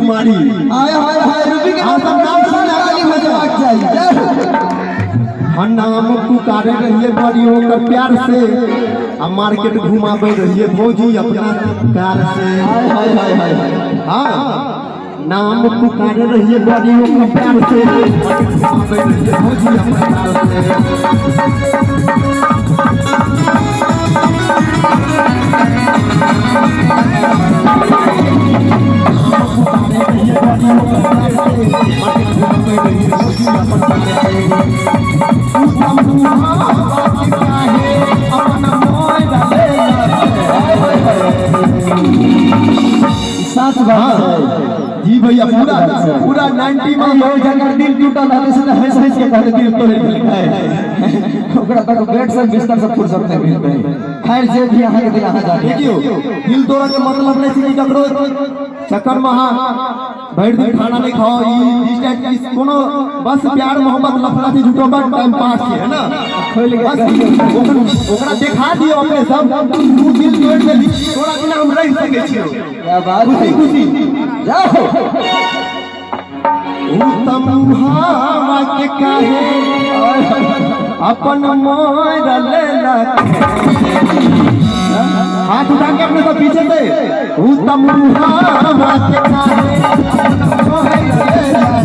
कुमारी। हाय हाय हाय, Ruby के नाम ताली हो जवाक चाहिए। हम नाम पुकारे रहिए बड़ी होकर प्यार से, आ मार्केट घुमाबे रहिए भौजी अपना कार से। हाय हाय हाय हाय। हाँ, नाम पुकारे रहिए बड़ी होकर प्यार से, घुमाबे रहिए भौजी अपना कार से। सात बात है जी भैया, पूरा पूरा 90 में हो जकर दिल टूटल रहले से हंस हंस के कहले दिल तोड़ देलकै है, ओकरा तक बेड से बिस्तर से फुर्सत नहीं मिलते। खैर जे भी अहाँ के दिल अहाँ जाने। देखियो, दिल तोड़े के मतलब नहीं छै कि ककरो चक्कर में अहाँ भरि दिन खाना नहीं खाओ, ई टाइप कोनो बस प्यार मोहब्बत लफड़ा से झूठो बस टाइम पास छै, है ना। बस ओकरा देखा दियो अपने सब, तू दिल तोड़ देली, तोरा बिना हम रह सकै छियो। क्या बात है, खुशी खुशी जाओ। उत्तम हवा के काहे अपन मोर लेलक, हाथ उठा के अपने सब पीछे से। उत्तम हवा के काहे अपन मोर लेलक,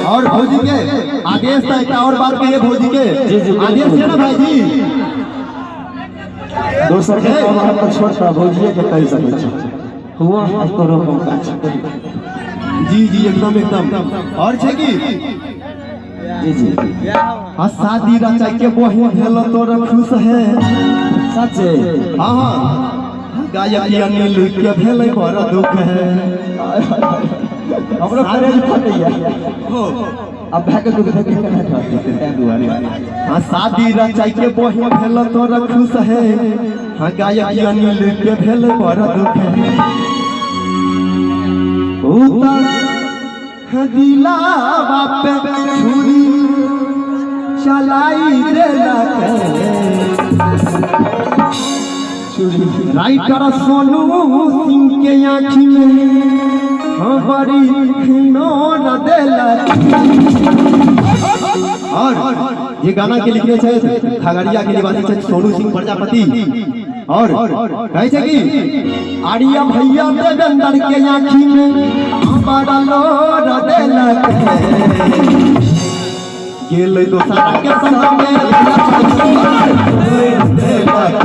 और भौजी के आदेश था, एक और बात कहिए भौजी के आदेश है ना भाई जी। दोसर के काम हम तो छोड़ भौजी के कहि सकै छी हुआ तोरो मौका छै। जी जी एकदम एकदम। और छै की जी जी। हाँ, शादी रचा के बहिन भेल तोर खुश है सचे। हाँ हाँ, गायक अनिल के भेल बड़ दुख है, हमरो करेज फटैया हो अब भाग के दुख है केना कहते दुआरे। हाँ, शादी रचाई के बहिन भेल तोर खुश है, हाँ गायक अनिल के भेल बड़ दुख है। उतर दिलावा पे छुरी चलाई देलक, राइटर सोनू सिंह के आँखी में बड़ी नोर देलक। और ये गाना के लिखने छे खगड़िया के निवासी छे सोनू सिंह प्रजापति। और कहे छे कि आर्या भैया देवेंद्र के आँखी में बड़ा लोर देलक, गेल दोसरा के संग में देलक,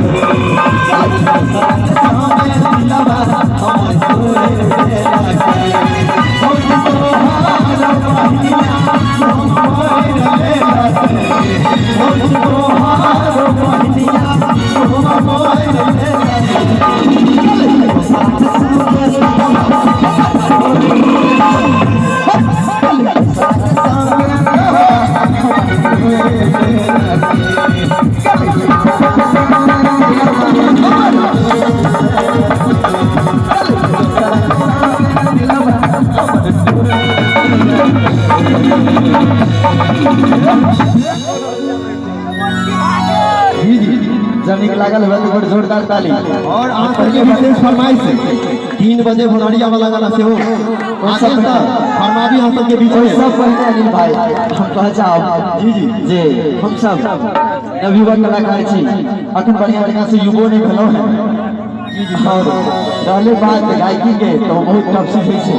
जब निक लागल हुआ तो बड़ जोरदार ताली। और अहाँ सबके विशेष फरमाइश 3 बजे भोनरिया वाला गाना सेहो फरमाबी अहाँ सबके बीच में। सब पहले अनिल भाई हम कह चाहब जी जी जे हम सब नवयुवक कलाकार छी, अखन बढ़िया बढ़िया से युवो नहीं भेलहुँ हैं। और रहले बात गायकी के तो बहुत टफ चीज होइ छै।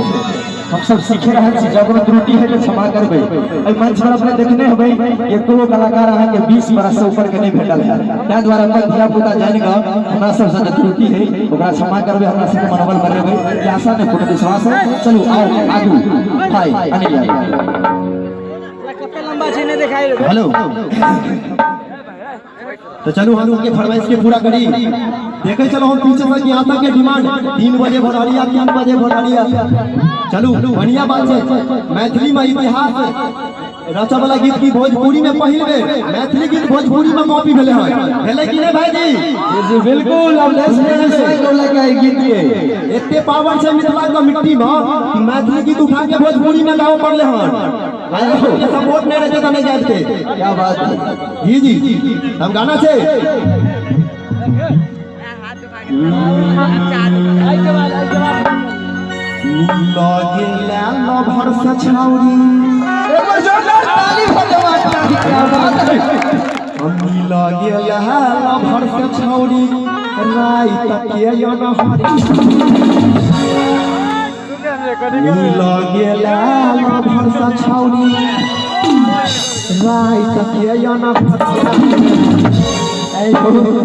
हम सब सीखे रहल छी, जब कोनो त्रुटि है तो क्षमा करबै। एहि मंच पर अपने देखने होबै एको कलाकार अहाँ के 20 बरस से ऊपर के नहीं भेटल है, ताहि दुआरे अपन धिया पुता जानि कऽ हमरा सब से त्रुटि है ओकरा क्षमा करबै, हमरा सबके मनोबल बढ़ेबै, ई आशा नहि पूर्ण विश्वास है। चलू आओ आगू भाई अनिल यादव। हेलो तो चलू हम उनके फरमाइश के पूरा करी। देखे चलो हम पीछे से यहाँ तक के डिमांड 3 बजे भोरारिया, 3 बजे भोरारिया। चलू बढ़िया बात है, मैथिली में इतिहास रचा वाला गीत की भोजपुरी में पहिल बेर मैथिली गीत भोजपुरी में कॉपी भेले है, भेले कि नहीं भाई जी? जी बिल्कुल। अब गीत के एते पावर छै मिथिला के मिट्टी में कि मैथिली गीत उठा के भोजपुरी में गावे पड़ले हन, सपोर्ट नहीं रहते तो नहीं जाते। क्या बात है। जी जी हम गाना छे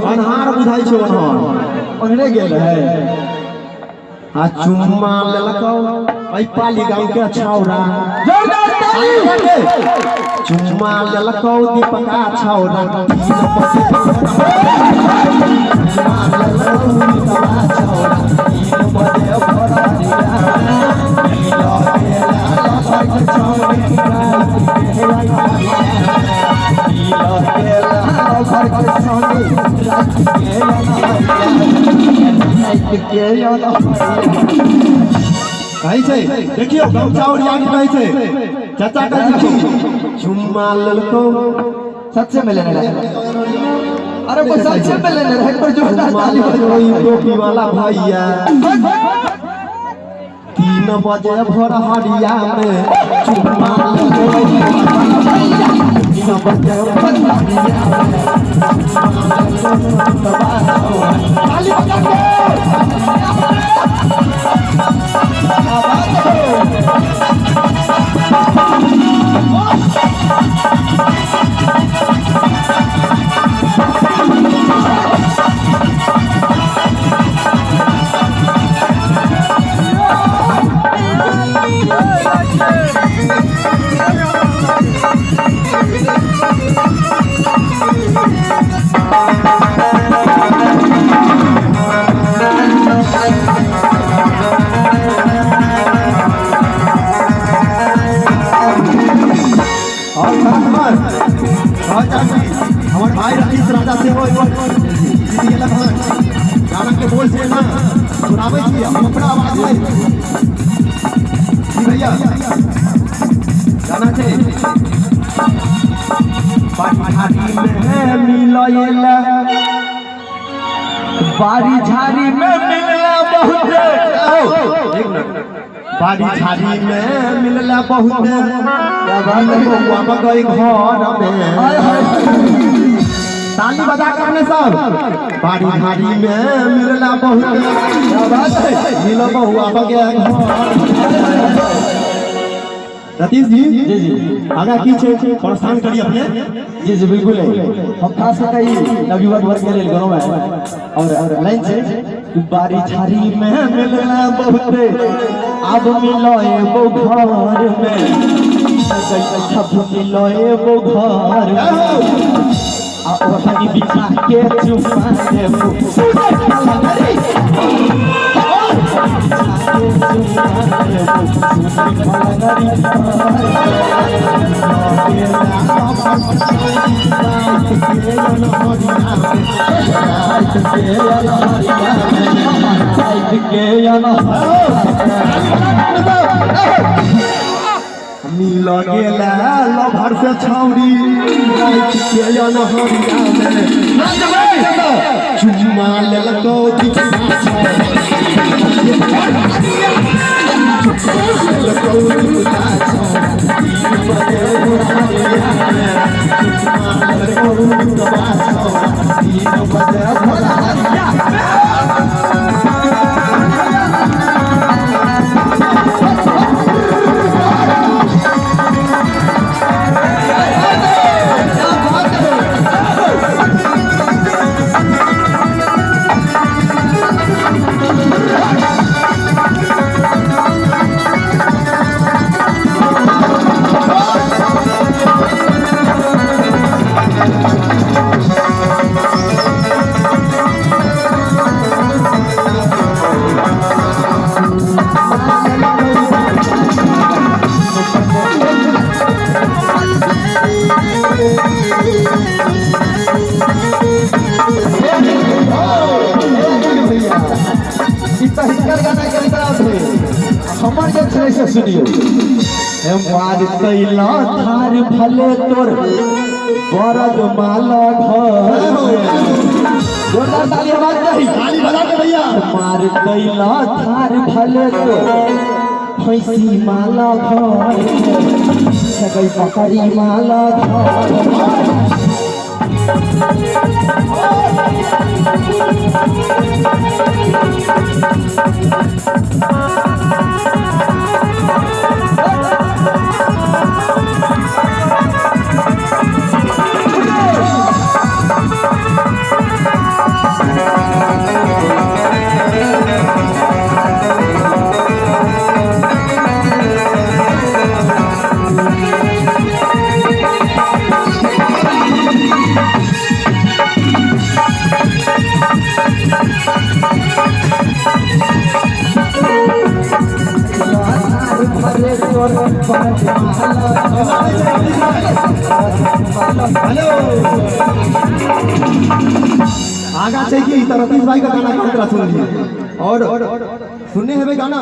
अन्हार बुझाइ छै, अन्हार ओन्हरे गेल है। आ चुम्मा लेलकौ एहि पाली गाँव के छौरा, जोरदार ताली। चुम्मा लेलकौ दीपका छौरा, कहै छै देखियौ गमछा ओरिया के कहै छै चाचा कहै छै चुम्मा लेलकौ सच्चे में लेने रहे। अरे वो सच्चे में लेने रहे, पर जोरदार ताली बजोई टोपी वाला भैया 3 बजे भोरहरिया में चुम्मा लेलकौ 3 बजे भोरहरिया में ताली बजा के। हमार भाई रतीश राजा से हो जीत गेलक हन, गाना के बोल से ना सुनाबै छी हम अपना आवाज में। जी भैया गाना छै बारी झाड़ी में मिलैला, बारी झाड़ी में मिलला बहुत, एक मिनट, बारी झाड़ी में मिलला बहुत, क्या बात है। गई घर में ताली बजा कर अपने सब, बारी झाड़ी में मिलला बहुत, क्या बात है, मिल बहुआ गया घर। रतीश जी जी जी आगा की छै प्रस्थान करी अपने। जी जी बिल्कुल है। हम खास करके नवयुवक वर्ग के लिए गाँव है और लाइन से बारी झाड़ी में मिलना बहुत, अब मिलो वो घर में, अब मिलो वो घर में, बिछा के चुमा देबो, लगेला लभर से छौरी चुम्मा लेलकौ तरफ से हमर जे छै से सुनियो। हे मार तैला थार भले तोर बरद माला घर। जोरदार ताली आवाज नहीं, ताली बजा के भैया। मार तैला थार भले तोर भैंसी माला घर, सगई बकरी माला घर। हेलो आगा छै कि रतीश भाई का गाना कौन तरह सुन लिए और सुनने हेबे गाना।